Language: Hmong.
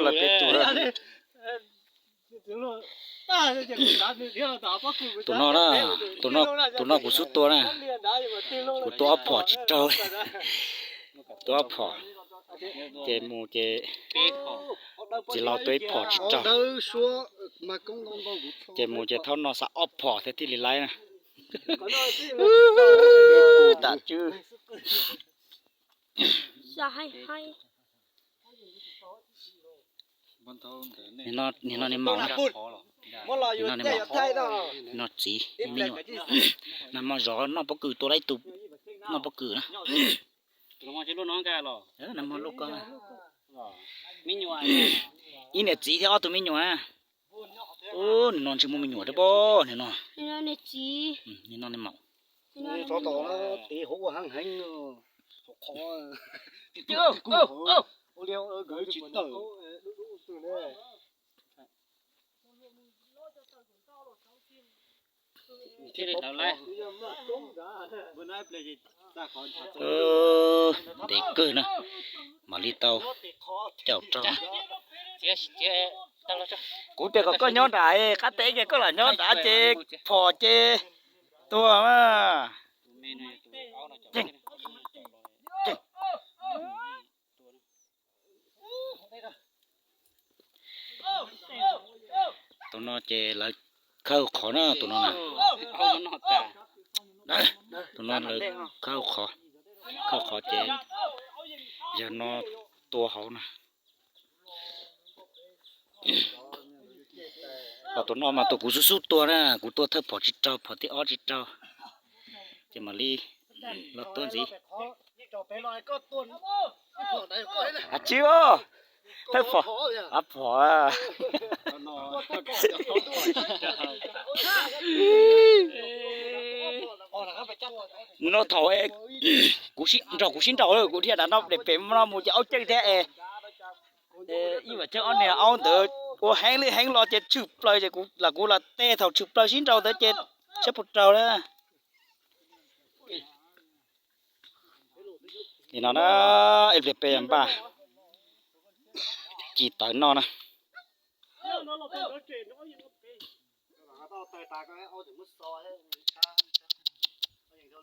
Lawv peb tug. Tus no na, tus no, tus no kuv xub tua na. Kuv tua ob phom tsis raug. Tua ob phom, ces mus ces txiv laus tua ib phom tsis raug, ces mus ces thaum no xav ob phom thiaj li laib na. Tam tswv. Nim no nws maum, nim no nws maum, no txiv me nyuam. Nag hmo zov noj pob kws tua tau ib tug noj pob kws na. Nag hmo luaj ko, ib niam txiv thiab ob tug me nyuam na. Ub, nim no tsis muaj me nyuam thiab pob, nim no. Nim no nws maum. Ntev kawg na, mam li tau caum rau. Kuv tias kom koj nyob nram, qab teb kiag koj lam nyob nrad ces phom ces tuag mas. Tus no ces lawv khawb qhov na, tus no na. Tus no lawv khawb qhov, khawb qhov ces yog no tua hauv na. Ho tus no mas tus kuv xub xub tua na, kuv tua thawj phom tsis raug, phom thib ob tsis raug, ces mam li los tua ntxiv. Ab tsi os, thawj phom, ab phom. Mus no thaum kuv nrog kuv sib nraus lawm, kuv dhia dav no pem pem no mus ces aub ceej thiab es ib vam ceeb ob niag aub ntawd ua heev li heev los ces tshwm plaws ces lam kuv lam tes thaum tshwm plaws sib nraus ntawd ces saib puas raug na. Li no na, ib pliag peb npaj ci tawv noj na.